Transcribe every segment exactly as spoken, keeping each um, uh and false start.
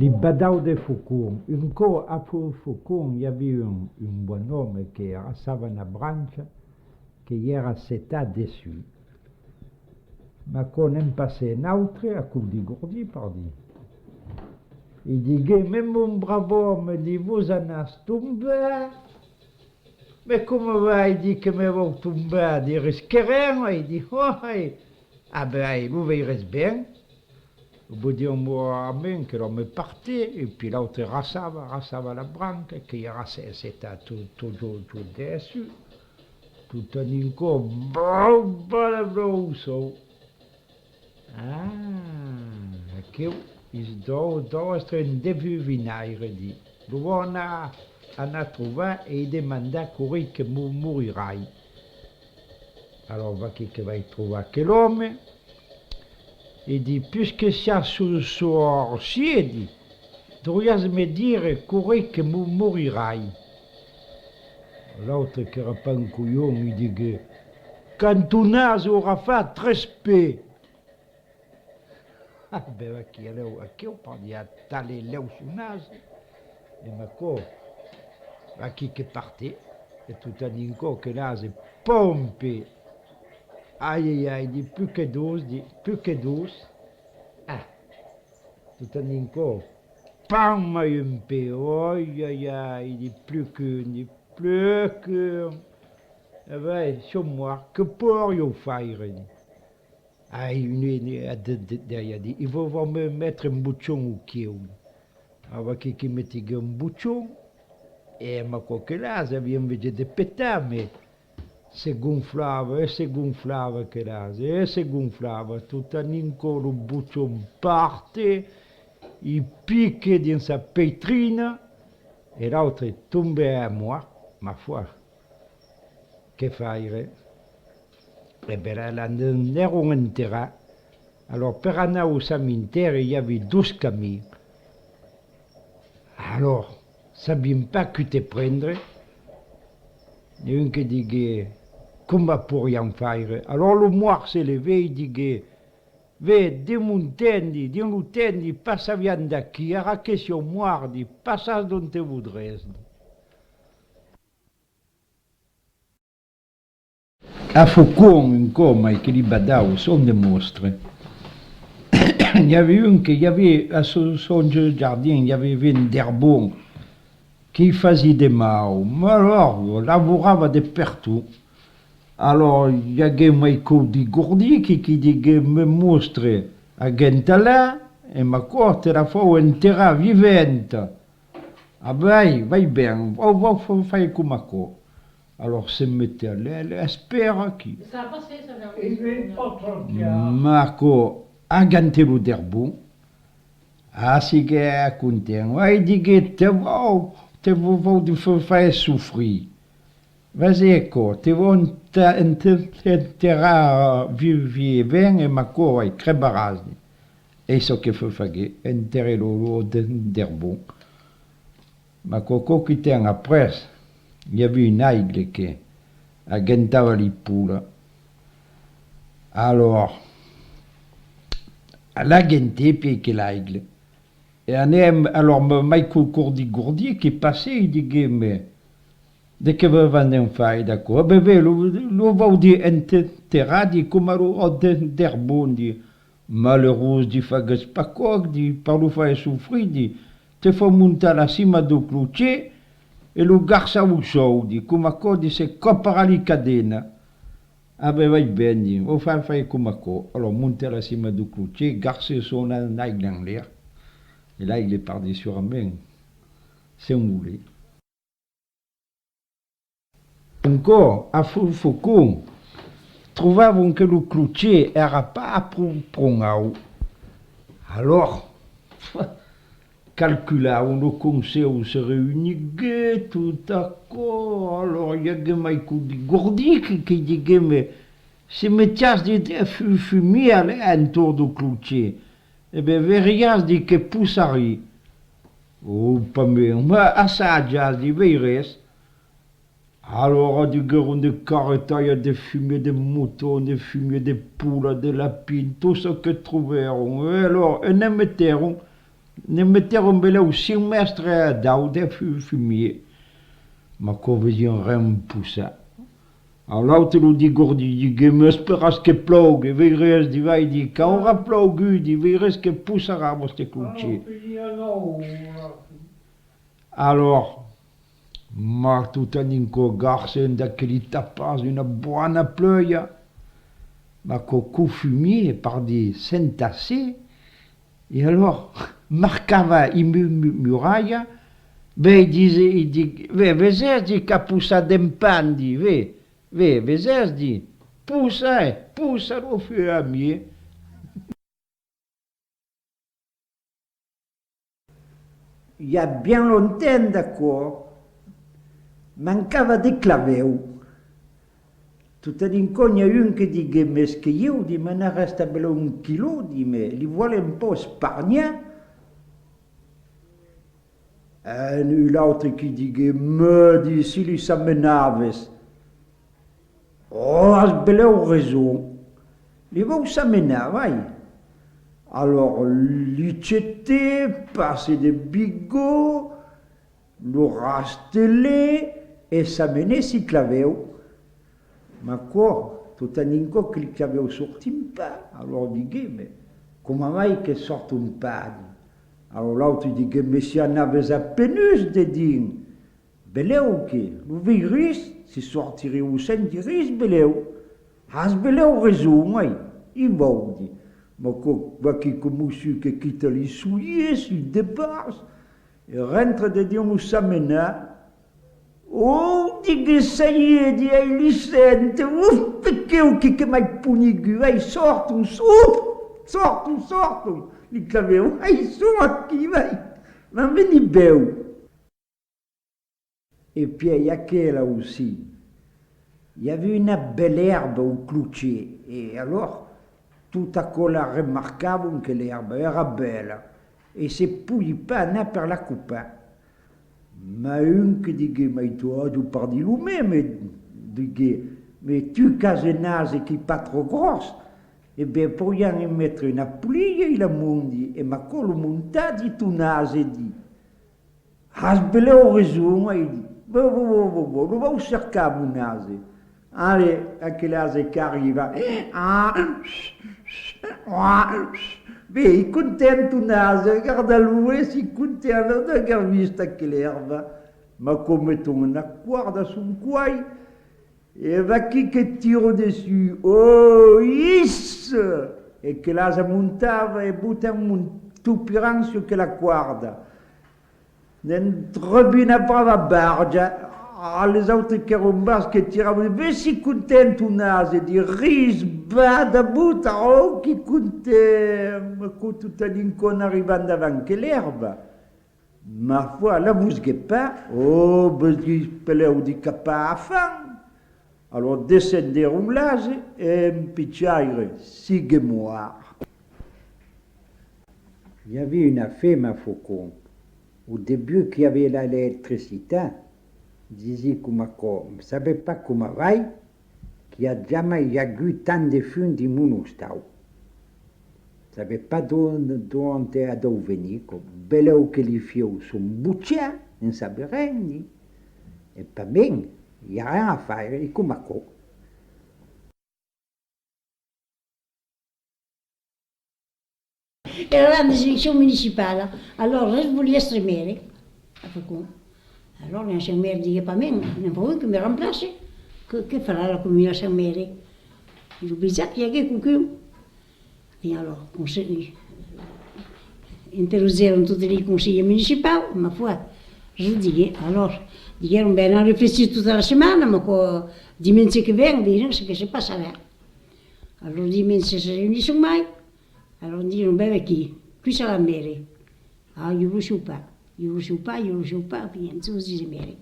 Li badaus de Faucon. Un còp a Fau-, Faucon i aviá un, un bòn òme que arrassava una brancha que i èra setat dessús. Mas quand ne'n passèt un autre, a còp de gordí, pardí, i diguèt: Mès mon brave òme, li vos anatz tombar! Mès coma vai, di, que me vau tombar? Di: Risque ren, ai, di, oi! Ah ben, ai, lo veiretz ben. Au bot d'un moment que l'òme partèt, e puèi l'autre arrassava, arrassava la branca, que i èra se-, setat tot, tot, tot, tot dessús. Tot en un còp, bau, bau, bau, sòu. Ah, aqueu, es deu, deu èstre un devinaire, di. Lo vau anar, anar trobar e i demandar quora que mo-, morirai. Alòrs, vaquí que vai trobar aquel òme, e di: Pusque siás so-, sorcièr, di, deuriás me dire quora que mo-, morirai. L'autre, qu'èra pas un colhon, i diguèt: Quand ton ase aurà fach tres pès. Ah ben, vaquí, alèu, aqueu, pardí, atalèt lèu son ase, e mas aquò, vaquí que partèt, e tot en un còp que l'ase, pom, pè! Ai, ai, ai, di, plus que dos, di, plus que dos. Ah! Tot en un còp, pam, mai un pè! Ai, ai, ai, di, plus qu'un, di, plus qu'un! E ben, siáu mòrt, que poiriáu faire, di. Ai, un, un, a de, de, de, a dit: I vau, vau me metre un bochon au cuèu. Alòrs, vaquí que metiguèt un bochon, e mas aquò que l'ase aviá enveja de petar, mès se gonflava e se gonflava que l'ase, e se gonflava, tot en un còp lo bochon partèt, i piquèt dins sa peitrina, e l'autre tombèt mòrt, ma foi. Que faire? E ben, la, l'anèron enterrar. Alòrs, per anar au cementèri, i aviá dos camins. Alòrs, sabián pas queu te prendre. N'i a un que diguèt: Coma poiriam faire? Alòrs lo mòrt se levèt e diguèt: Ve, dins mon temps, di, dins lo temps, di, passaviam d'aquí, ara que siáu mòrt, di, passatz dont te voudretz, di. A Faucon, un còp mai, que li badaus son de mòstre. N'i aviá un que i aviá a son, son jardin, i aviá un derbon que i fasiá de mau, mas alòrs lavorava de pertot. Alòrs i aguèt mai quò de gordí que, que diguèt: Me mòstre, agenta-la, e mas aquò te la fau enterrar viventa. Ah, vai, vai ben, vau, vau fa-, faire coma aquò. Alòrs se metèt a l'èl e espèra aquí. Mas aquò, agentèt lo derbon. Ah, siguèt content. Ai, diguèt, te vau, te vau, vau fa-, faire sofrir. Vas-i aquò, te vau ente-, ente-, enterrar vi-, vivent e mas aquò, ai, crebaràs. E çò que fa-, faguèt, enterrèt lo, lo de-, derbon. Mas quauqui temps après, i aviá un aigle que agentava li polas. Alòrs, l'agentèt puèi que l'aigle. E anèt, alòrs, ma-, mai quauqui gordí que passèt, i diguèt: Mès de que vos vau en faire d'aquò? Ah ben, ve, lo, lo vau, di, enterrar, di, coma lo, lo de-, derbon, di. Malurós, di, fagues pas quò, di, per lo faire sofrir, di, te fau montar la cima dau clochièr e lo garçar au sòu, di, coma aquò, di, se coparà li cadenas. Ah ben, vai ben, di, vau fa-, faire coma aquò. Alòrs, montèt a la cima dau clochièr, garcèt son a-, aigle en l'èr, e l'aigle pardí surament s'envolèt. Un còp, a Fau-, Faucon, trobavan que lo clochièr èra pas pro-, pron aut. Alòrs, calculavan, lo consèu se reuniguèt, tot aquò, alòrs i aguèt mai quauqui gordí que, que diguèt: Mès se metiás de, de fu-, fumièr a l'entorn dau clochièr, e ben, veiriás, di, que possariá. Ò, pas mens, mas assajatz, di, veiretz. Alòrs diguèron de carretalhas de fumièr de moton, de fumièr de pola, de lapin, tot çò que trobèron. E alòrs, e ne metèron Ne metèron belèu cinc mètres a daut de fu-, fumier. Mès aquò vesián ren possar. A l'autre lo degordit diguèt: "Mès esperatz que plògue, veiretz, di, vai, di, quand aurà plaugut, di, veiretz que possarà vòste clochier." Alòr, mès tot a un còp garcèt d'aqueli tapas, una bòna pluèja, mès aquò, aquò fumier, pardí, s'entassèt, e alòr marcava i mu-, mu-, muralha, ve, dise, i di, ve, vesètz, di, qu'a possat d'en pan, di, ve, ve, vesètz, di, possa, eh, possa lo fumier. I a bien longtemps d'aquò, mancava de clavèu. Tot a un còp n'i a un que diguèt: "Mès que ieu, di, me n'arrèsta belèu un quilò, di, me li vòle un pauc esparnhar." E n'ai un autre qui diguèt: "Mès, di, si li samenaves." "Ò, as belèu rason. Li vau samenar, vai." Alòr li chetèt, passèt de bigòt, lo rastelèt e samenèt si clavèu. Mès aquò, tot a un còp que li clavèu sortin pas, alòr diguèt: "Mès coma vai que sòrton pas?" Alòr l'autre diguèt: "Mès si anaves a penús dedins, belèu que lo veiritz, si sòrtiretz, o sentiretz belèu. As belèu rason, ai, i vau", di. Mès aquò, vaquí qu'un mossur que quita li soliers, li debars, e rentra dedins lo samenar. "Ò", diguèt, "ça y est, di, ai li sente, uf, perqué, que, que m'ai ponigut, ai, sòrton, uf, sòrton, sòrton, li clavèu, ai, son aquí, vai, m'an venit bèu." E pièi aquela aussi, i aviá una bèla èrba au clochier, e alòr tot aquò la remarcavan que l'èrba èra bèla, e se podiá pas anar per la copar. Mès un que diguèt: "Mai tu, aviá pardí lo meme", diguèt, "mès tu qu'as un ase qui pas tròp gròs, e ben, poiriam i metre una polilha, i la mondi, e mès aquò lo montatz, di, ton ase", di. "As belèu rason", ai dit. "Bon, bon, bon, bon, bon, lo vau cercar, mon ase." Allez, aquel ase qu'arriba. Ah, ben, i content ton ase, garda-lo, e si content d'aver vist aquela èrba. Mès aquò meton una còrda a son cuelh, e vaquí que tira dessús, ò, is! E que l'ase montava e botam un topiran sus aquela còrda. Ne'n trobèt una brava barja. Ah, les autres qu'èran bas que tiravan: "Ve si content ton ase", di, "ris, bada, bota, ò, qui content!" Mès aquò tot a un còp n'arriban davant que l'èrba. Ma foi, la vosguèt pas, ò, vosguèt pelèu di capar a fam. Alòr descendèron l'ase e un pichaire siguèt mòrt. I aviá una fema faucon, au debut qu'i aviá l'electricitat, disiá coma aquò: "Sabe pas coma vai, qu'i a jamai agut tant de fum dins mon ostau. Sabe pas d'on, d'onte a dau venir, quò, belèu que li fieu son bochat, ne'n sabe ren, ni, e pasmens, i a ren a faire, e coma aquò." Èra l'an des eleccions municipalas, alòr res voliá èstre maire, a Faucon. Alòr l'ancian maire diguèt: "Pasmens, ne'n fau un que me remplace, que, que farà la comuna sens maire?" E lo vesiá qu'i aguèt quauqu'un. E alòr, conse-, interrogèron totes li conselhiers municipaus, ma foi, res diguèt. Alòr diguèron: "Ben, anam reflechir tota la setmana, ma quò, dimenge que ven, veirem ce que se passarà." Alòr dimenge se reunisson mai, alòr diguèron: "Ben, vaquí, qui serà maire?" "Ah, ieu lo siáu pas, ieu lo siáu pas, ieu lo siáu pas", e fin, tot dise maire.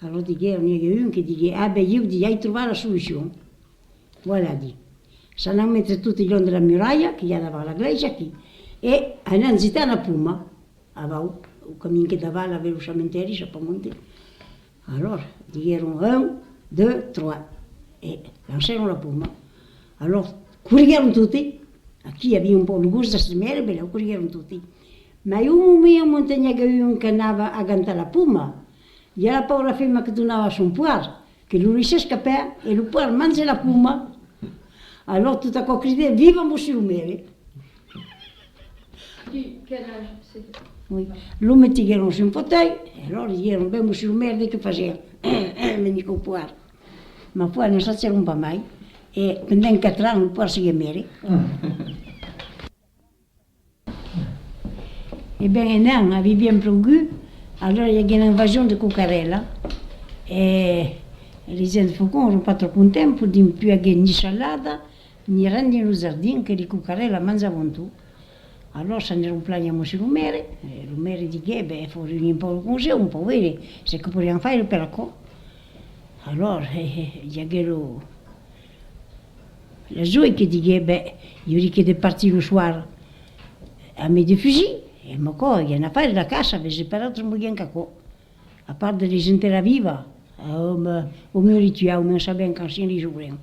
Alòr diguèron, n'i aguèt un que diguèt: "Ah ben, ieu, di, ai trobat la solucion. Voilà", di. "S'anam metre tot le long de la muralha que i a davant la glèisa aquí, e anam gitar una poma." Avau, au camin que davala vèrs lo cementèri, sap pas monte. Alòr, diguèron: "Un, deux, trois", e lancèron la poma. Alòr, corriguèron toti, aquí i aviá un pauc lo gust d'èstre maire, belèu corriguèron toti. Mai un moment, montanhèc un qu'anava agantar la poma, i a la paura femna que donava a son poar, que lo laissèc escapar e lo poar mangèc la poma. Alòr tot aquò cridèc: «Viva Mossur lo Maire!» Oui. Lo metiguèron sus un fotèl, e alòr diguèron: «Ben, Mossur lo Maire, de qué fasètz?» Menic au poar. Ma foi, n'assagèron pas mai, e pendent quatre ans lo poar siguèc maire. E ben, un an, aviá bien plogut, alòra i aguèt una invasion de cocarèlas, e les gents de Faucon èran pas tròp contents, podián pus aguer ni salada, ni ren dins lo jardin, que les cocarèlas manjavan tot. Alòra s'anèron plànher a Mossur lo Maire, e lo maire diguèt: «Ben, fau reunir un pauc lo conselh, un pauc veire çò que podiam faire per aquò.» Alòra, e, e, i aguèt lo, la Zoé que diguèt: «Ben, i auriá que de partir lo soir amb de fusils, e amb aquò, i anar faire la caça, vese per autres moiens qu'aquò. A part de les enterrar vivas, au, au mieux les tuar, au mens sabèm quand siam les aurem.»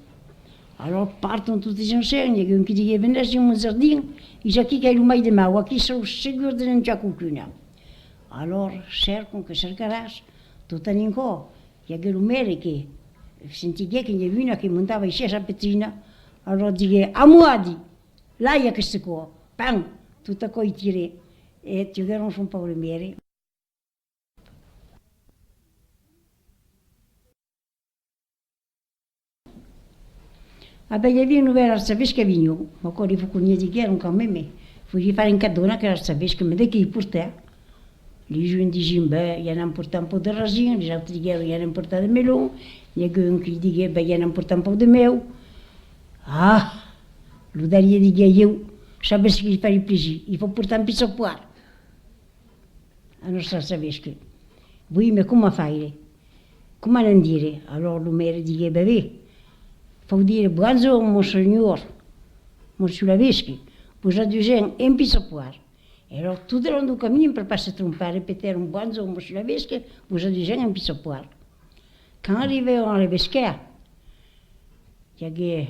Alòra parton totes ensems, i aguèt un que diguèt: «Venètz dins mon jardin, es aquí qu'ai lo mai de mau, aquí sètz segurs de ne'n tuar qualqu'una.» Alòra, cercon que cercaràs, tot en un còp, i aguèt lo maire que sentiguèc que n'i aviá una que montava aicí a sa petrina, alòra diguèt: «Amuadi! Lai aqueste còp!» Pam! Tot aquò i tirèc, e tuguèron son paure maire. A ben, i aviá un novèl arcevesque a Avinhon, mas aquò les Fauconièrs diguèron quand même, fauria faire un cadeau a aquel arcevesque, mas de qué i portar? Les uns disián: «Ben, i anam portar un pauc de rasin», les autres diguèron: «I anam portar de melon», n'i aguèt un que diguèt: «Ben, i anam portar un pauc de mèu.» Ah! Lo darrièr diguèt: «Ieu, sabètz çò que li fariá plaisir? I fau portar un pichòt poar.» A nòstre arcevesque. Oui, mas coma faire? Coma ne'n dire? Alòra lo maire diguèt: «Ben, ben, fau dire: Bonjorn, Monsenhor, Mossur l'evesque, vos adusèm un pichòt poar.» E alòra tot de long dau camin, per pas se trompar, repetèron: «Bonjorn, Mossur l'evesque, vos adusèm un pichòt poar.» Quand arribèron a l'evesquèr, i aguèt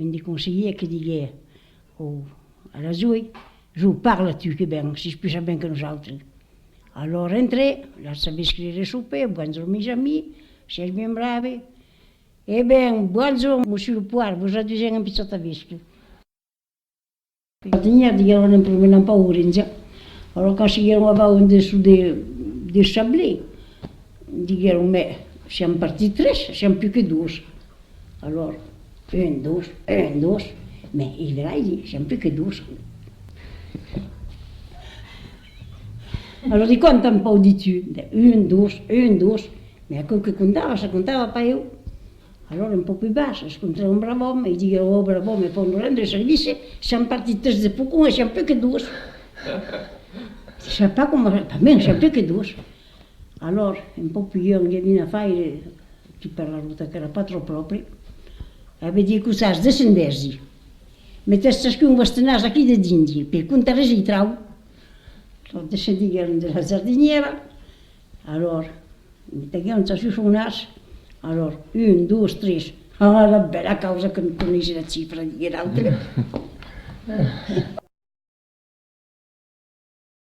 un de conselhièrs que diguèt au, a la Zoé: «Zo, parla tu, que ben, sis pus sabent que nosautres.» Alòra entrèc, l'arcevesque les recebèc: «Bonjorn, mes amis, siatz bien braves.» «E ben, bonjorn, Mossur lo poar, vos adusèm un pichòt avesque.» Pas tenir, diguèron, en promenant pas orenja. Alòra quand siguèron aval en dessús de, de sablèr, diguèron: «Mes siam partits tres, siam pus que dos.» Alòra, un, dos, un, dos, mes es verai, siam pus que dos. Alòra, de quant en pòu, dis-tu? Un, dos, un, dos, mes aquò que comptava, se comptava pas ieu. Alòra, un pauc pus bas, escontrèron un brave òme, e diguèron: «Ò, brave òme, fau nos rendre servici, siam partits tres de Faucon e siam pus que dos.» Sap pas coma, pas mens, siam pus que dos. Alòra, un pauc pus luènh, i aviá un afaire, aquí per la rota, qu'èra pas tròp pròpre. Aviá dit: «Escotatz, descendètz-i. Metètz chascun vòstre nas aquí dedins, per comptar res i trau.» Alòra, descendiguèron de la jardinièra. Alòra, meteguèron chascun son nas. Alòra, un, dos, tres. Ah, la bèla causa que me coneisse la chifra, diguèt l'autre.